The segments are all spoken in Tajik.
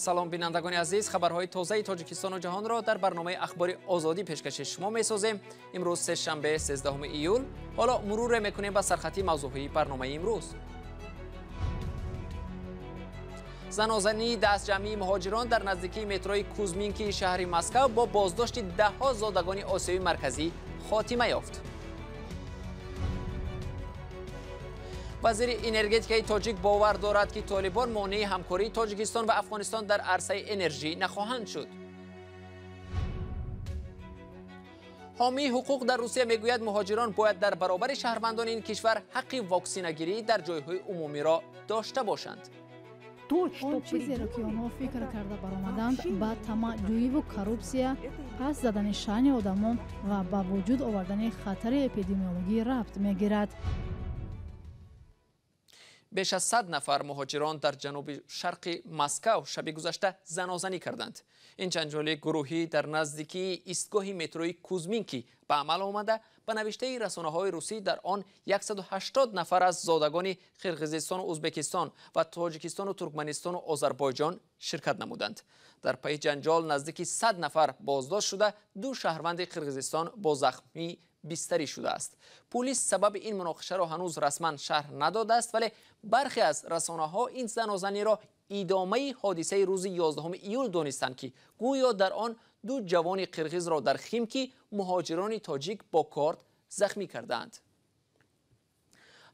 Салом, бинандагони азиз. Хабарҳои тозаи Тоҷикистону ҷаҳонро дар барномаи Ахбори Озодӣ пешкаши шумо месозем. Имрӯз сешанбе, 13 июл. Ҳоло муруре мекунем ба сархати мавзӯъҳои барномаи имрӯз. Занозании дастҷамъии муҳоҷирон дар наздикии метрои Кузминкии шаҳри Москав бо боздошти даҳҳо зодагони Осиёи Марказӣ хотима ёфт. Вазири энергетикаи тоҷик бовар дорад, ки толибон монеи ҳамкории Тоҷикистон ва Афғонистон дар арсаи энержӣ нахоҳанд шуд. Ҳомии ҳуқуқ дар Русия мегӯяд, муҳоҷирон бояд дар баробари шаҳрвандони ин кишвар ҳаққи воксинагирӣ дар ҷойҳои умумиро дошта бошанд. Он чизеро, ки онҳо фикр карда баромаданд, ба тамаъҷӯиву коррупсия, пас задани шаъни одамон ва ба вуҷуд овардани хатари эпидемиологӣ рабт мегирад. Беш аз 100 нафар муҳоҷирон дар ҷануби шарқи Москав шаби гузашта занозанӣ карданд. Ин ҷанҷоли гурӯҳӣ дар наздикии истгоҳи метрои Кузминки ба амал омада, ба навиштаи расонаҳои русӣ дар он 180 нафар аз зодагони Қирғизистону Ӯзбекистон ва Тоҷикистону Туркманистону Озарбойҷон ширкат намуданд. Дар пайи ҷанҷол наздики 100 нафар боздошт шуда, ду шаҳрванди Қирғизистон бо захмӣ бистарӣ шудааст. Пулис сабаби ин муноқишаро ҳанӯз расман шарҳ надодааст, вале бархе аз расонаҳо ин занозаниро идомаи ҳодисаи рӯзи 11 июл донистанд, ки гӯё дар он ду ҷавони қирғизро дар Химки муҳоҷирони тоҷик бо корд захмӣ кардаанд.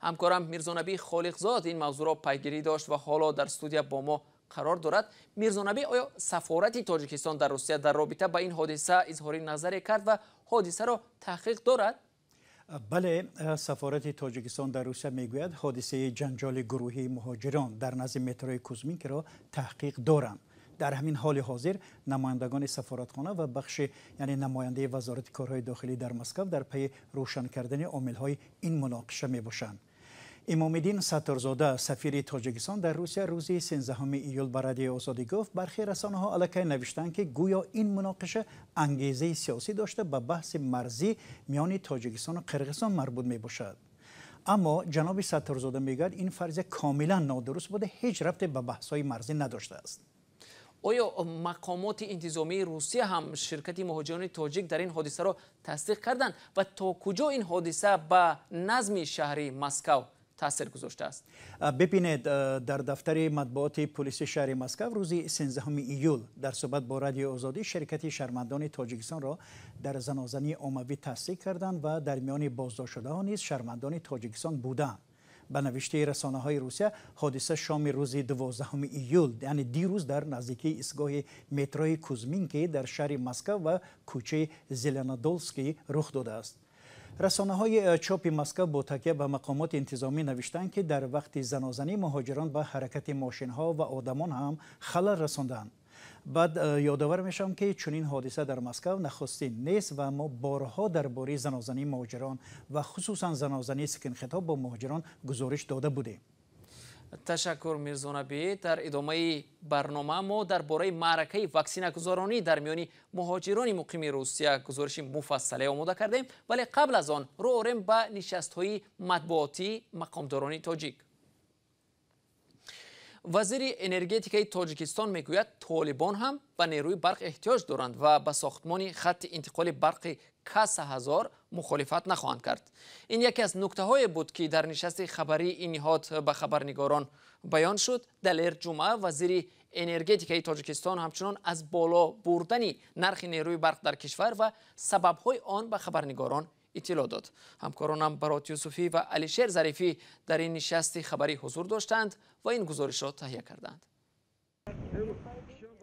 Ҳамкорам Мирзонабӣ Холиқзод ин мавзӯъро пайгирӣ дошт ва ҳоло дар студия бо мо қарор дорад. Мирзонабӣ, оё сафорати Тоҷикистон дар Русия дар робита ба ин ҳодиса изҳори назаре кард ва ҳодисаро таҳқиқ дорад? Бале, сафорати Тоҷикистон дар Русия мегӯяд, ҳодисаи ҷанҷоли гурӯҳии муҳоҷирон дар назди метрои Кузминкиро таҳқиқ доранд. Дар ҳамин ҳоли ҳозир намояндагони сафоратхона ва бахши, яъне намояндаи Вазорати корҳои дохилӣ дар Москав дар пайи рӯшан кардани омилҳои ин муноқиша мебошанд. Имомиддин Сатторзода, сафири Тоҷикистон дар Русия, рӯзи 13 июл ба Радиои Озодӣ гуфт, бархе расонаҳо аллакай навиштанд, ки гӯё ин муноқиша ангезаи сиёсӣ дошта, ба баҳси марзӣ миёни Тоҷикистону Қирғизистон марбут мебошад. Аммо ҷаноби Сатторзода мегӯяд, ин фарзия комилан нодуруст буда, ҳеҷ рабте ба баҳсҳои марзӣ надоштааст. Оё мақомоти интизомии Русия ҳам ширкати муҳоҷирони тоҷик дар ин ҳодисаро тасдиқ карданд ва то куҷо ин ҳодиса ба назми шаҳри Москав таъсир гузоштааст? Бибинед, дар дафтари матбуоти полиси шаҳри Москав рӯзи 13 июл дар суҳбат бо Радиои Озодӣ ширкати шаҳрвандони Тоҷикистонро дар занозании оммавӣ тасдиқ карданд ва дар миёни боздоштшудаҳо низ шаҳрвандони Тоҷикистон буданд. Ба навиштаи расонаҳои Русия, ҳодиса шоми рӯзи 12 июл, яъне дирӯз, дар наздикии истгоҳи метрои Кузминки дар шаҳри Москав ва кӯчаи Зеленодолский рух додааст. Расонаҳои чопи Москав бо такя ба мақомоти интизомӣ навиштанд, ки дар вақти занозанӣ муҳоҷирон ба ҳаракати мошинҳо ва одамон ҳам халал расонданд. Баъд ёдовар мешавам, ки чунин ҳодиса дар Москав нахустин нест ва мо борҳо дар бораи занозании муҳоҷирон ва хусусан занозании скинхедҳо бо муҳоҷирон гузориш дода будем. Ташаккур, Мирзонабӣ. Дар идомаи барнома мо дар бораи маъракаи ваксинагузоронӣ дар миёни муҳоҷирони муқими Русия гузориши муфассале омода кардем, вале қабл аз он рӯ орем ба нишастҳои матбуотии мақомдорони тоҷик. Вазири энергетикаи Тоҷикистон мегӯяд, толибон ҳам ба нерӯи барқ эҳтиёҷ доранд ва ба сохтмони хатти интиқоли барқи К-1000 мухолифат нахоҳанд кард. Ин яке аз нуктаҳое буд, ки дар нишасти хабарии ин ниҳод ба хабарнигорон баён шуд. Далер Ҷумъа, вазири энергетикаи Тоҷикистон, ҳамчунон аз боло бурдани нархи нерӯи барқ дар кишвар ва сабабҳои он ба хабарнигорон иттилоъ дод. Ҳамкоронам Барот Юсуфӣ ва Алишер Зарифӣ дар ин нишасти хабарӣ ҳузур доштанд ва ин гузоришро таҳия карданд.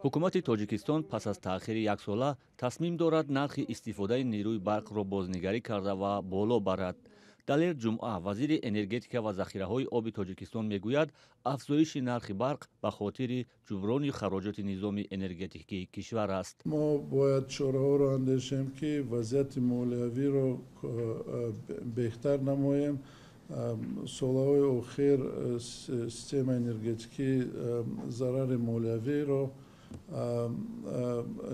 Ҳукумати Тоҷикистон пас аз таъхири яксола тасмим дорад нархи истифодаи нерӯи барқро бознигарӣ карда ва боло барад. Далер Ҷумъа, вазири энергетика ва захираҳои оби Тоҷикистон, мегӯяд, афзоиши нархи барқ ба хотири ҷуброни хароҷоти низоми энергетикии кишвар аст. Мо бояд чораҳоро андешем, ки вазъияти молиявиро беҳтар намоем. Солҳои охир системаи энергетикӣ зарари молиявиро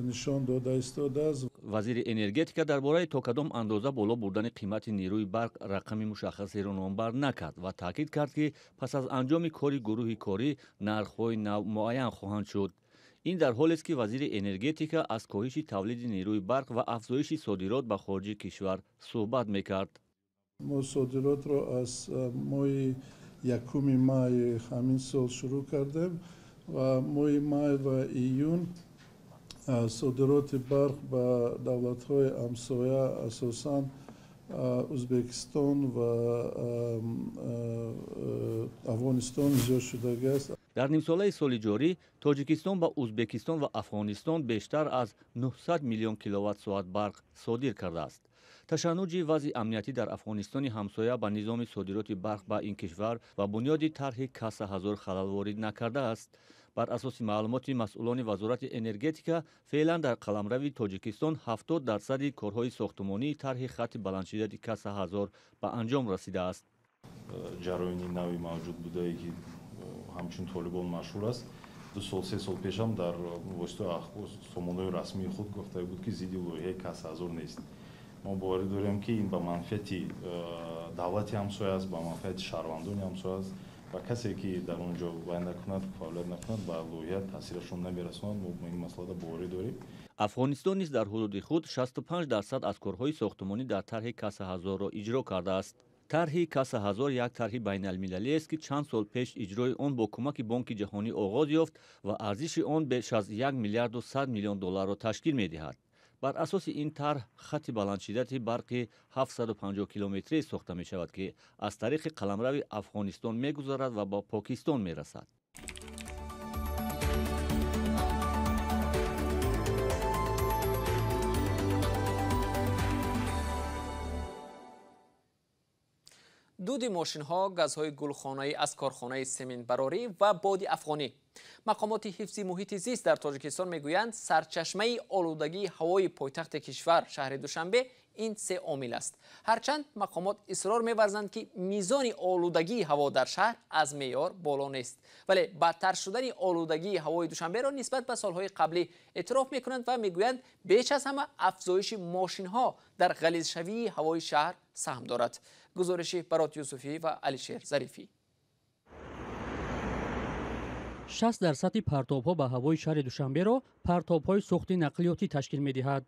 нишон дода истодааст. Вазири энергетика дар бораи то кадом андоза боло бурдани қимати нерӯи барқ рақами мушаххасеро номбар накард ва таъкид кард, ки пас аз анҷоми кори гурӯҳи корӣ нархҳои нав муайян хоҳанд шуд. Ин дар ҳолест, ки вазири энергетика аз коҳиши тавлиди нерӯи барқ ва афзоиши содирот ба хориҷи кишвар суҳбат мекард. Мо содиротро аз моҳи якуми май ҳамин сол шурӯъ кардем ва моҳи май ва июн содироти барқ ба давлатҳои ҳамсоя, асосан Ӯзбекистон ва Афғонистон зиёд шудагиаст. Дар нимсолаи соли ҷорӣ Тоҷикистон ба Ӯзбекистон ва Афғонистон бештар аз 900 миллион киловатт-соат барқ содир кардааст. Ташаннуҷи вазъи амниятӣ дар Афғонистони ҳамсоя ба низоми содироти барқ ба ин кишвар ва бунёди тарҳи Каса ҳазор халал ворид накардааст. Бар асоси маълумоти масъулони вазорати энергетика, феълан дар қаламрави Тоҷикистон 70% корҳои сохтумонии тарҳи хатти баландшиддати Каса ҳазор ба анҷом расидааст. Ҷараёни нави мавҷуд будае, ки ҳамчун Толибон машҳур аст, 2 сол 3 сол пешам дар воситаи сомонаҳои расмии худ гуфта буд, ки зидди лоиҳаи Каса ҳазор нест. Мо боварӣ дорем, ки ин ба манфиати давлати ҳамсоя аст, ба манфиати шаҳрвандони ҳамсоя аст ва касе, ки дар он ҷо вай накунад, фаъолият накунад, ба лоиҳа таъсирашон намерасонад. Мо ба ин масъалада боварӣ дорем. Афғонистон низ дар ҳудуди худ 65% аз корҳои сохтумонӣ дар тарҳи Каса ҳазорро иҷро кардааст. Тарҳи Каса ҳазор як тарҳи байналмилалиест, ки чанд сол пеш иҷрои он бо кӯмаки Бонки Ҷаҳонӣ оғоз ёфт ва арзиши он беш аз 1 миллиарду 100 миллион долларро ташкил медиҳад. Бар асоси ин тарҳ хатти баландшиддати барқи 750 километрӣ сохта мешавад, ки аз тариқи қаламрави Афғонистон мегузарад ва ба Покистон мерасад. Дуди мошинҳо, газҳои гулхонаӣ аз корхонаи сементбарорӣ ва боди афғонӣ. Мақомоти ҳифзи муҳити зист дар Тоҷикистон мегӯянд, сарчашмаи олудагии ҳавои пойтахти кишвар, шаҳри Душанбе, ин се омил аст. Ҳарчанд мақомот исрор меварзанд, ки мизони олудагии ҳаво дар шаҳр аз меъёр боло нест, вале бадтар шудани олудагии ҳавои Душанберо нисбат ба солҳои қаблӣ эътироф мекунанд ва мегӯянд, беш аз ҳама афзоиши мошинҳо дар ғализшавии ҳавои шаҳр саҳм дорад. Гузориши Барот Юсуфӣ ва Алишер Зарифӣ. 60% партобҳо ба ҳавои шаҳри Душанберо партобҳои сӯхти нақлиётӣ ташкил медиҳад.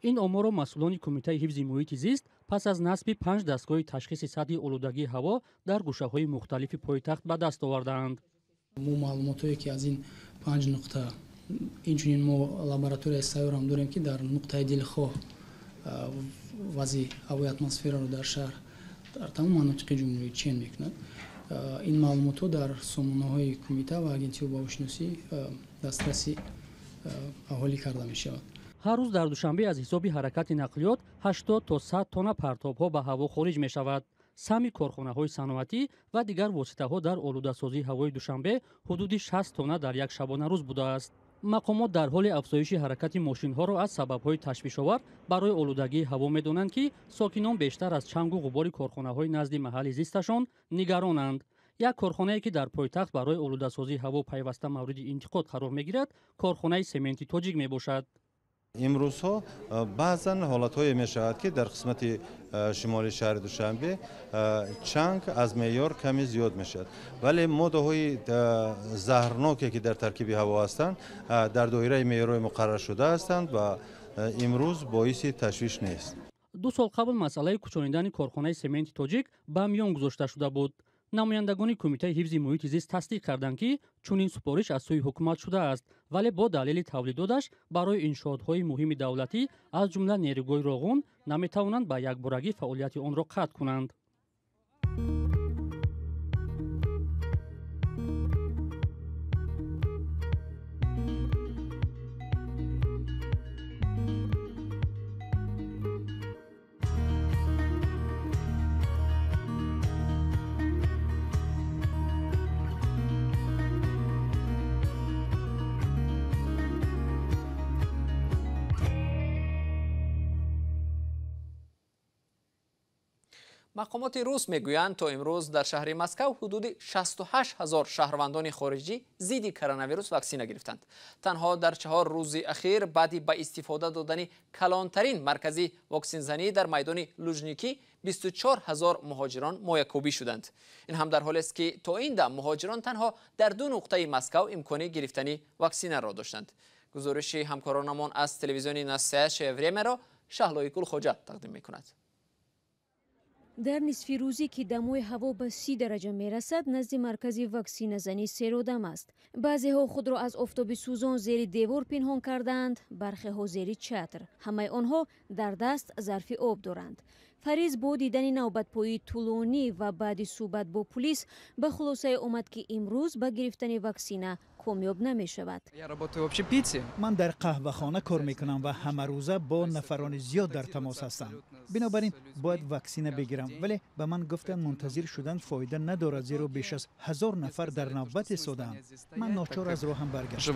Ин оморро масъулони Кумитаи ҳифзи муҳити зист пас аз насби 5 дастгоҳи ташхиси сатҳи олудагии ҳаво дар гӯшаҳои мухталифи пойтахт ба даст овардаанд. Мо маълумотҳое, ки аз ин 5 нуқта, инчунин мо лабораторияи сайёрам дорем, ки дар нуқтаи дилхоҳ вазъи ҳавои атмосфераро дар шаҳр, дар тамоми манотиқи ҷумҳурӣ чен мекунад. Ин маълумотҳо дар сомонаҳои кумита ва агентиҳои баҳошиносӣ дастраси аҳолӣ карда мешавад. Ҳар рӯз дар Душанбе аз ҳисоби ҳаракати нақлиёт 80 то 100 тонна партобҳо ба ҳаво хориҷ мешавад. Сами корхонаҳои саноатӣ ва дигар воситаҳо дар олудасозии ҳавои Душанбе ҳудуди 60 тонна дар як шабонарӯз будааст. Мақомот дар ҳоли афзоиши ҳаракати мошинҳоро аз сабабҳои ташвишовар барои олудагии ҳаво медонанд, ки сокинон бештар аз чангу ғубори корхонаҳои назди маҳалли зисташон нигаронанд. Як корхонае, ки дар пойтахт барои олудасозии ҳаво пайваста мавриди интиқод қарор мегирад, корхонаи сементи тоҷик мебошад. Имрӯзҳо баъзан ҳолатҳое мешавад, ки дар қисмати шимоли шаҳри Душанбе чанг аз меъёр каме зиёд мешавад, вале моддаҳои заҳрноке, ки дар таркиби ҳаво ҳастанд, дар доираи меъёрҳои муқарраршуда ҳастанд ва имрӯз боиси ташвиш нест. 2 сол қабл масъалаи кӯчонидани корхонаи сементи тоҷик ба миён гузошта шуда буд. Намояндагони Кумитаи ҳифзи муҳити зист тасдиқ карданд, ки чунин супориш аз сӯи ҳукумат шудааст, вале бо далели тавлидоташ барои иншоотҳои муҳими давлатӣ, аз ҷумла нерӯгоҳи Роғун, наметавонанд ба якборагӣ фаъолияти онро қатъ кунанд. Мақомоти рус мегӯянд, то имрӯз дар шаҳри Москав ҳудуди 68 ҳазор шаҳрвандони хориҷӣ зидди коронавирус ваксина гирифтанд. Танҳо дар 4 рӯзи ахир баъди ба истифода додани калонтарин маркази ваксинзанӣ дар майдони Лужникӣ 24 ҳазор муҳоҷирон моякӯбӣ шуданд. Ин ҳам дар ҳолест, ки то ин дам муҳоҷирон танҳо дар 2 нуқтаи Москав имкони гирифтани ваксинаро доштанд. Гузориши ҳамкоронамон аз телевизиони Настоящее Времяро Шаҳлои Гулхоҷа тақдим мекунад. Дар нисфи рӯзӣ, ки дамои ҳаво ба 30 дараҷа мерасад, назди маркази ваксиназанӣ серодам аст. Баъзеҳо худро аз офтоби сӯзон зери девор пинҳон кардаанд, бархеҳо зери чатр. Ҳамаи онҳо дар даст зарфи об доранд. Фариз бо дидани навбатпоии тӯлонӣ ва баъди суҳбат бо пулис ба хулосае омад, ки имрӯз ба гирифтани ваксина комёб намешавад. Ман дар қаҳвахона кор мекунам ва ҳамарӯза бо нафарони зиёд дар тамос ҳастам. Бинобар ин бояд ваксина бигирам, вале ба ман гуфтанд, мунтазир шудан фоида надорад, зеро беш аз 1000 нафар дар навбат истодаанд. Ман ночор аз роҳам баргаштам.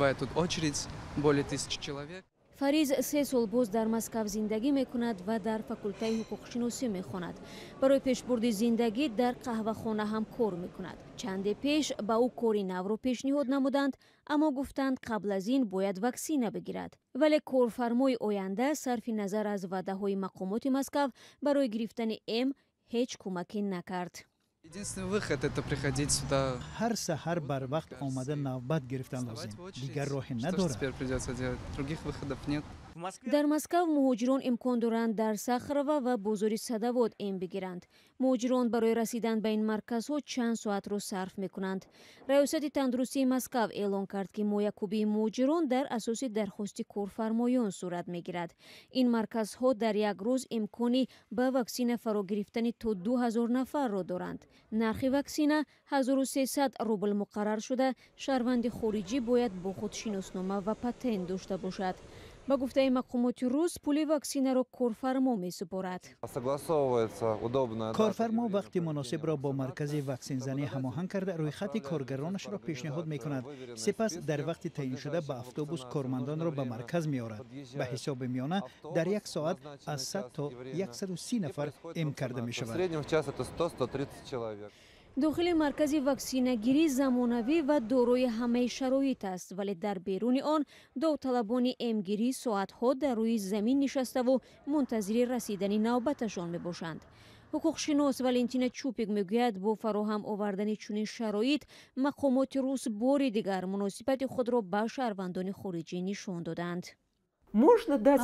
Фариз 3 сол боз дар Москав зиндагӣ мекунад ва дар факултаи ҳуқуқшиносӣ мехонад. Барои пешбурди зиндагӣ дар қаҳвахона ҳам кор мекунад. Чанде пеш ба ӯ кори навро пешниҳод намуданд, аммо гуфтанд, қабл аз ин бояд ваксина бигирад. Вале корфармои оянда сарфи назар аз ваъдаҳои мақомоти Москав барои гирифтани эм ҳеҷ кӯмаке накард. Ҳар саҳар барвақт омада навбат гирифтан лозим, дигар роҳе надорад. Дар Москав муҳоҷирон имкон доранд дар Сахарова ва бозори Садовод эм бигиранд. Муҳоҷирон барои расидан ба ин марказҳо чанд соатро сарф мекунанд. Раёсати тандурустии Москав эълон кард, ки моякӯбии муҳоҷирон дар асоси дархости корфармоён сурат мегирад. Ин марказҳо дар як рӯз имкони ба ваксина фаро гирифтани то 2000 нафарро доранд. Нархи ваксина 1300 рубл муқаррар шуда, шаҳрванди хориҷӣ бояд бо худ шиноснома ва патент дошта бошад. Ба гуфтаи мақомоти рус, пули ваксинаро корфармо месупорад. Корфармо вақти муносибро бо маркази ваксинзанӣ ҳамоҳанг карда, рӯйхати коргаронашро пешниҳод мекунад. Сипас дар вақти таъиншуда ба автобус кормандонро ба марказ меорад. Ба ҳисоби миёна дар як соат аз 100 то 130 нафар эм карда мешавад. Дохили маркази ваксинагирӣ замонавӣ ва дорои ҳамаи шароит аст, вале дар беруни он довталабони эмгирӣ соатҳо дар рӯи замин нишаставу мунтазири расидани навбаташон мебошанд. Ҳуқуқшинос Валентина Чупик мегӯяд, бо фароҳам овардани чунин шароит мақомоти рус бори дигар муносибати худро ба шаҳрвандони хориҷӣ нишон доданд.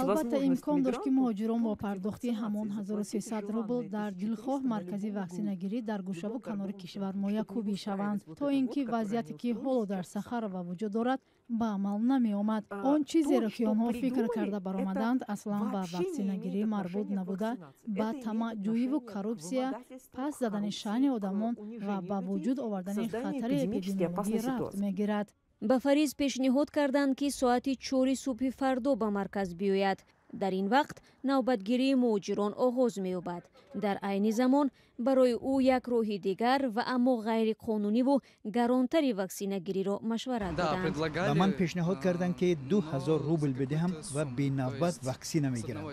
Албатта, имкон дошт, ки муҳоҷирон бо пардохти ҳамон 1300 рубл дар дилхоҳ маркази ваксинагирӣ дар гӯшаву канори кишвар моякӯбӣ шаванд, то ин ки вазъияте, ки ҳоло дар Сахарова вуҷуд дорад, ба амал намеомад. Он чизеро, ки онҳо фикр карда баромаданд, аслан ба ваксинагирӣ марбут набуда, ба тамаъҷӯиву коррупсия, пас задани шаъни одамон ва ба вуҷуд овардани хатари эпидемиологӣ рабт мегирад. Ба Фариз пешниҳод карданд, ки соати 4 субҳи фардо ба марказ биёяд. Дар ин вақт навбатгирии муҳоҷирон оғоз меёбад. Дар айни замон барои ӯ як роҳи дигар ва аммо ғайриқонуниву гаронтари ваксинагириро машварат доданд. Ба ман пешниҳод карданд, ки 2000 рубл бидиҳам ва бенавбат ваксина мегирам.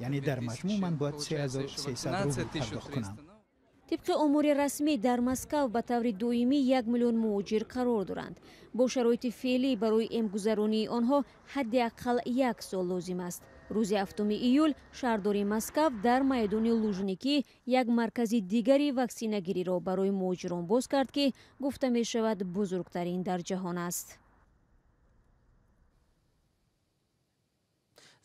Яъне дар маҷмӯъ ман бояд 3300 рубл пардохт кунам. Тибқи омори расмӣ, дар Москав ба таври доимӣ 1 миллион муҳоҷир қарор доранд. Бо шароити феълӣ барои эмгузаронии онҳо ҳадди аққал як сол лозим аст. Рӯзи 7 июл шаҳрдории Москав дар майдони Лужникӣ як маркази дигари ваксинагириро барои муҳоҷирон боз кард, ки гуфта мешавад, бузургтарин дар ҷаҳон аст.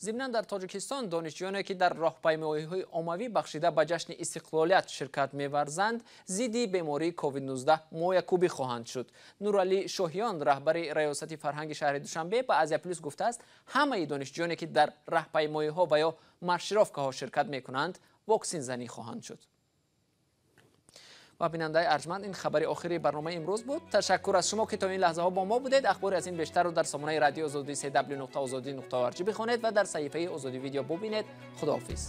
Зимнан, дар Тоҷикистон донишҷӯёне, ки дар роҳпаймоиҳои оммавӣ бахшида ба ҷашни истиқлолият ширкат меварзанд, зидди бемории COVID-19 моякӯбӣ хоҳанд шуд. Нуралӣ Шоҳиён, раҳбари раёсати фарҳанги шаҳри Душанбе, ба Азия Плюс гуфтааст, ҳамаи донишҷӯёне, ки дар раҳпаймоиҳо ва ё маршировкаҳо ширкат мекунанд, воксинзанӣ хоҳанд шуд. Ва бинандаи арҷманд, ин хабари охири барномаи имрӯз буд. Ташаккур аз шумо, ки то ин лаҳзаҳо бо мо будед. Ахбори аз ин бештарро дар сомонаи радиои Озодӣ cw.ozodi.org бихонед ва дар саҳифаи Озодӣ видео бубинед. Худоҳофиз.